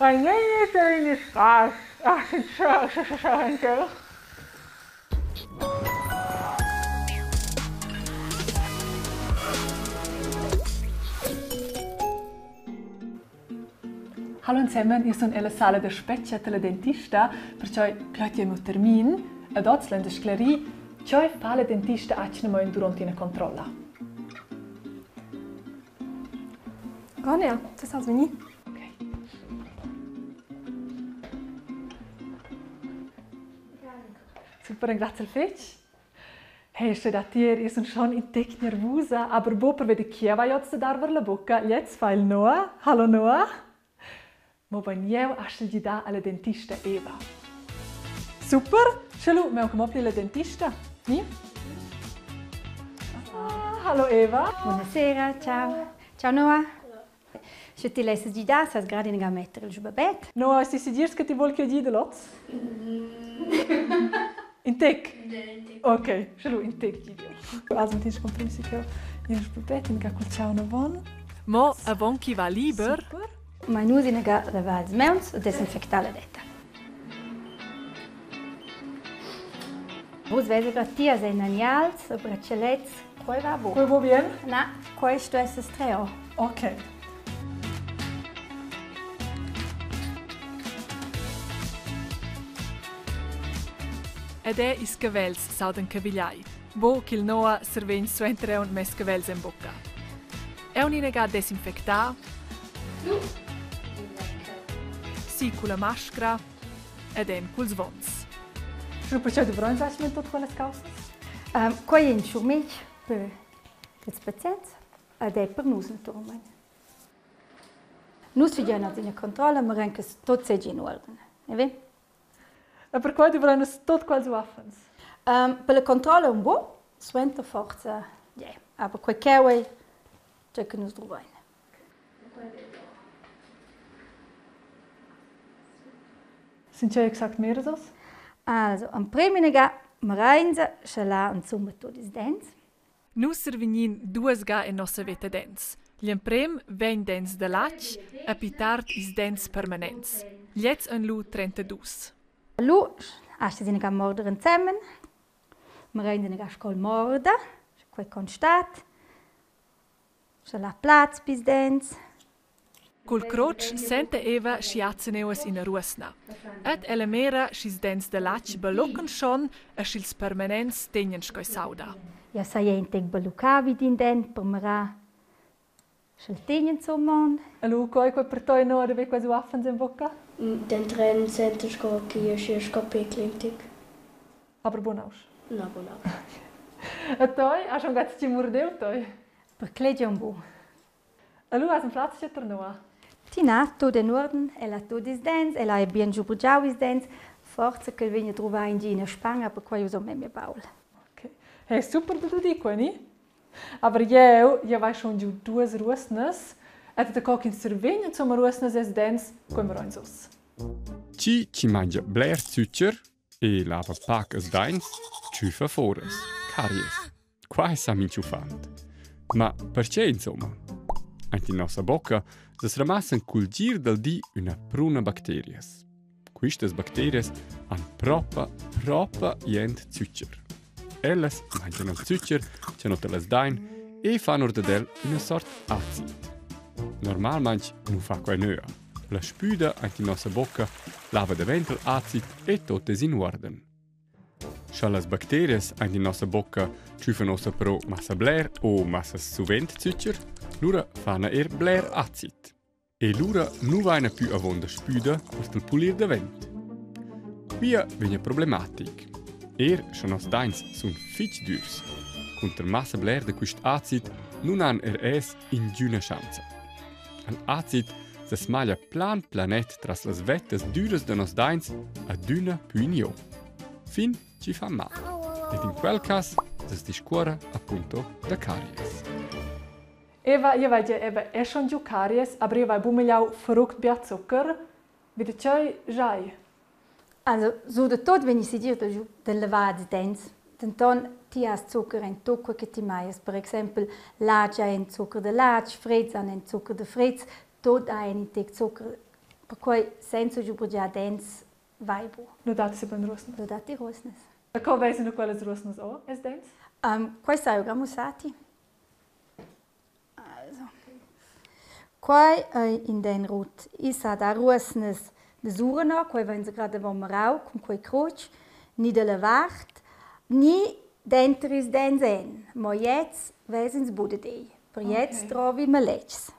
Hallo zusammen, io sun ella sala da spetga della dentista, perciò gl'ei miu termin ed oz lein sclarir tgei fa la dentista atgnamain durant ina controlla. Ronja, ti sas vegnir. Okay. Super, grazie fetg. Hey, sche da tier, io sun schon in tec nervusa, aber bo per veder chi va oz da dar la bocca. Jetzt fa il Noah. Hallo Noah. Mo bein jeu astgel gidar alla dentista Eva. Super, sche lu meu comopli la dentista, ni? Ah, hallo Eva. Buonasera, ciao. Ciao Noah. Sche ti lesses gidar, sas grad inaga metter il giubabet. Noah, si segirs che ti vul che gida l'oz? In tec? Ok, sche lu in tec gidio. Also ti comprimsi che il giubabet in ga cul ciao avon. Mo avon chi va liber, Ma nus inaga lavar ils mauns e desinfectar la detta. Vus vesa grad tias ein anials e bratschalets, quei va buc. Quei va bien? Na, quei sto esser streo. Ok. Ed è is cavels s'audan cavigliai. Bo ch'il Noah survegn suenter aunc mes cavels en bocca. Aunc inaga desinfectar. Si culla mascra ed en culs vons. Sche perché dovran insomma tut quellas caussas? Quei è in schurmetg per ils pazients ed è per nus naturalmein. Nus fagein oz ina controlla, ma che tot seigi in uorden. È vero? E perquei dovran nus tot quels uaffens. Per la controlla un bu, suenter forza, yeah. Aber quei cheu ei tgei che nus duvrein. Sind tgei exact miras oz? Also, emprem inaga mareinsa, sche la insumma tut ils dents. Nus survegnin duas ga en nossa veta dents. Gl'emprem vegn dents da latg e pli tard ils dents permanents. Gliez ein lu 32. Lu astgas inaga morder ensemen. Marein inaga sco il morda, quei constat. Sche la plaz pils dents. Cul crotsch senta Eva schiazzeneuas ina ruosna. Ed ella mira sch'ils dents da latg baloccan schon e sch'ils permanents tegnan sco sauda. Ja sai ein tec balluccà vid in dent per mirar sch'el tegn insomma. Lu quei quei per toi no da ver quels uaffens en bocca? Denteren sento sco che io sia sco peclintic. Aber buon aus. Na, buon aus. E toi? Hast schon ganz ti murdeu toi? Per clegia un bu. E lu has in plaz per Noah? Tina, tut en uorden, ella ha tut ils dents, ella ha bien schubergiau ils dents, forza ch'el vegn a druvar in gi ina spanga, perquei uss memia baul. Okay. Hey, super da di quei, ni? Aber jeu, jeu vai schon giu duas ruosnas, et da co ch'ins survegn insomma ruosnas els dents, quei moroins uss. Chi chi mangia bler zücher e lava pac as daints, tschüffa foras, caries. Qua sa minch uffant. Ma perche insomma? Aint in nossa bocca s'es ramassan cul gir dal di üna pruna bacterias. Quistas bacterias han propa, propa jent zücher. Ellas mangian il zücher, cha no las dain, e fan our dad el üna sort acid. Normalmaing nu fa quai nöa. La spüda aint in nossa bocca lava davent il acid e tot es in uorden. Scha las bacterias aint in nossa bocca tschüffan uossa però massa bler o massa suvent zücher, lura fana eir bler acid. E lura nu vaina pü avonda spüda per til pulir davent. Quia vegna problematic. Eir scha noss daints sun fich dürs. Cunter massa bler da quist acid nun han er es ingüna schanza. Al acid sa smaglia plan planet tras las vettas düras da nos daints adüna pü in Fin chi fa mal. Ed in quel cas as discuorra appunto da caries. Eva, io vai dir, Eva è schon giu caries, aber io vai bumigliau verrückt bia zucker. Wie de tgei giai? Also, sur de tot vegni si dir da giu da lavar ils dents. Denton ti has zucker en tut quei che ti maias. Per exempel latg ha in zucker da latg, freds han in zucker da freds, tot ha in tec zucker. Perquei senza schubergiar dents vai bu. Nu datti ben ruosnas? Nu datti ruosnas. E co vesan quellas ruosnas o, es dents? Quei sai eu mussati. Also. Quei ei in den rut. I sa da ruosnas de surena, quei vain grad avon marau cun quei crutsch, ni dalla vart, ni denter ils dents en. Mo jetzt vesins buca dei. Per jetzt trovi maletgs.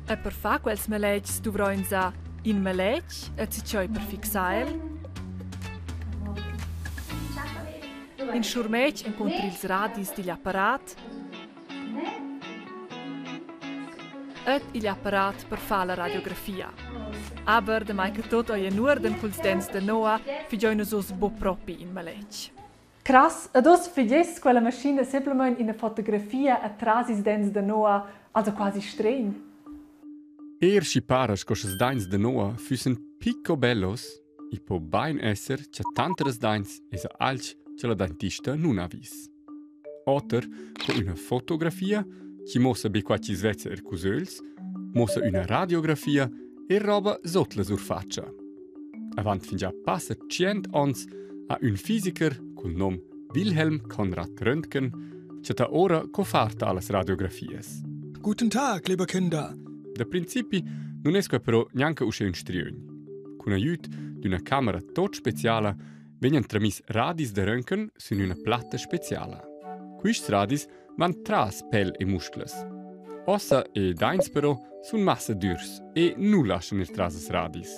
E per far quels maletgs duvroinsa in maletg e tgei per fixar el? In schurmetg encunter ils radis digl apparat ed igl apparat per far la radiografia. Aber damai che tot ei en uorden culs dents da Noah, figein nus uss buc propi in maletg. Crass, ed uss figess quella maschina semplamein ina fotografia atras ils dents da Noah, also quasi stregn. Eir schi para sco sch'els daints da Noah füssen picobellos, i po bain esser cha tanter daints esa alch cha la dentista nun ha vis. Oter co üna fotografia chi muossa be qua chi's vezza eir culs ögls, muossa üna radiografia e roba sot la surfatscha. Avant fingià passa tschient ons ha ün fisiker cul nom Wilhelm Conrad Röntgen chattà ora co far talas radiografias. Guten Tag, liebe Kinder. Da principi nun es quai però gnanca uschè ün striögn. Cun agüd d'üna camera tot speciala vegnan tramiss radis da röntgen sün üna platta speciala. Quists radis van tras pel e musclas. Ossa e daints però sun massa dürs e nu laschan ir tras ils radis.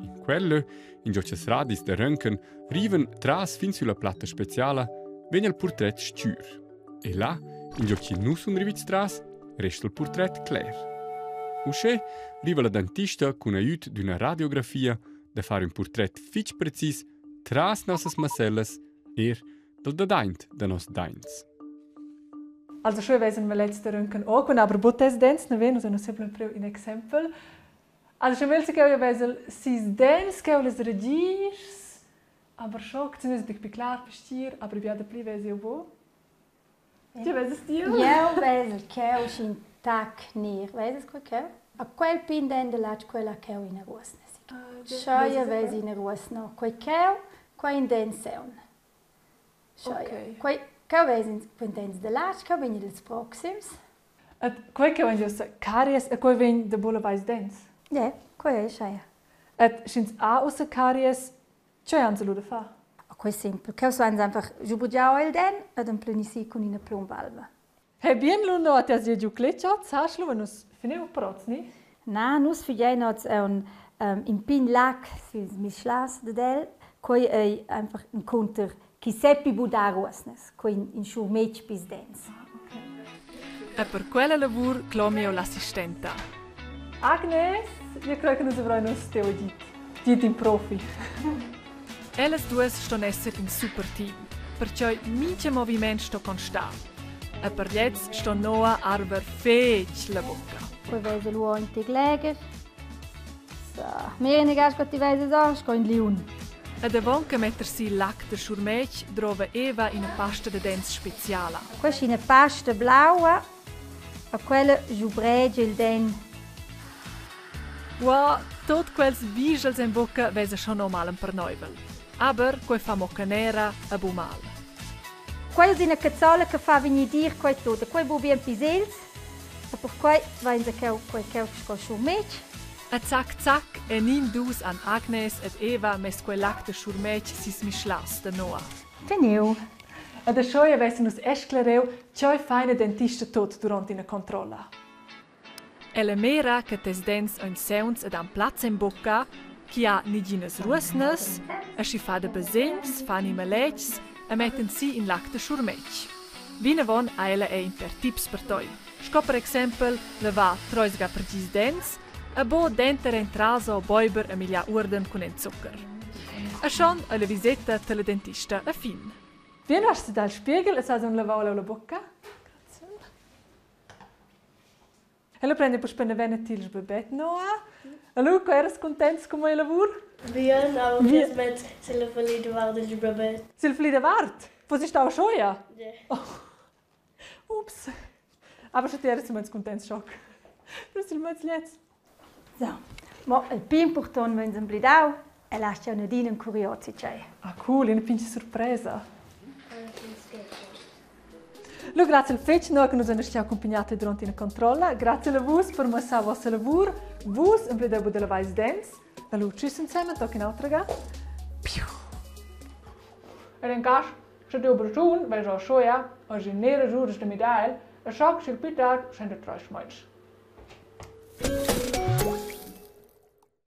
In quel lö, ingio cha'ls radis da röntgen rivan tras fin sülla platta speciala, vegn il purtret s-chür. E là, ingio chi nu sun rivits tras, resta il purtret cler. Uschè riva la dentista cun agüd d'üna radiografia da far ün purtret fich precis tras nossas massellas eir dal dadaint da noss daints. Also schön wesen wir letzte Röntgen auch, und aber buttes dents, ne ven, also noch simpel in exempel. Also schon will sich auch wesel sis dents, che les regists, aber schon, sie müssen dich klar bestier, aber wir da pli wese wo. Ti veses ti? Jeu vesel cheu sc'in tac ner. Veses quei cheu? A quel pin denter latg quella cheu ina ruosna. Scheu jeu ves ina ruosna. Quei cheu, quei in dent saun. Scheu. Quei cheu ves ins quei dents da latg, cheu vegn ils proxims. Et quei che vegn ussa caries e quei vegn da bulla vais dents? Ja, quei ei scheu. Et sch'ins ha ussa caries, Tgei han lu da far? Quei è simpel. Cheu san einfach schubergiau il den ed empleni si cun ina plumbalva. Hey, bien lu no ti has giu cletg oz, hast lu nus finiu per oz, ni? Na, nus figein oz un in pign lac sils mischlas dad el. Quei ei einfach encunter chi seppi budar ruosnas, quei in schurmetg pils dents. E per quella lavur clom jeu l'assistenta. Agnes, io crei che nus avrein nus teu agid. Dit in profi. Ellas duas ston esser in super team, pertgei mintga moviment sto constar. E per gliez sto Noah arver fetg la bocca. Poi vesa lu in tec legher. So, mir in gas ti vesa so, sco in liun. Ed avon che metter si il lac da schurmetg drova Eva ina pasta da dents speciala. Questa è una pasta blaua a quella giubregia il den. Wow, tot quels bischels en bocca vesa schon normal emperneivel. Aber quei fa mo canera e bu mal. Quei è una cazzola che fa vegnir dir quei tot. Quei bu bien pisels. E perquei vain cheu quei cheu sco schurmetg. E zac zac en in dus han Agnes ed Eva mess quei lac da schurmetg sis mischlas da Noah. Finiu. E da schoi avessan nus esclareu tgei fa ina dentista tut duront ina controlla. Ella mira che tes dents ein sauns ed han plaz en bucca, chi ha neginas ruosnas, e schi fa da basegns, fan i maletgs e mettan si in lac da schurmetg. Vinavon ha ella era in per tips per toi, sco per exempel lavar treis ga per gis dents e buc denter entras o beiber e migliar uorden cun en zuccher. E schon ei la viseta dalla dentista a fin. Bien hast du dal Spiegel e has un lavau la bocca? Grazie. Ella prende puspei naven tiels bebet Noah. E lu, co eras cuntents cun mei lavur? Bien, aber Bien. met sil fali davart il bebet. Sil fli davart? Fossi stau schoia? Yeah. Oh. Ups. Aber sche ti eras silmeins cuntents, schoc. Du silmeins leds. So. Ma il più important vegn emblidau, el ha schon adina un curiosi tgei. Ah, cool, ina pintga surpresa. Lu grazie al fetg no che nus han aschia accumpagnat durant ina controlla. Grazie a vus per muossar vossa lavur. Vus emblideu buca da lavar ils dents. La lu tschüss ensemen, toc in'autra ga. Piu. Ed en cas, sche tiu braschun vegn aschia, eis in nera uras da midar el e scha ch'il pli tard suenter treis meins.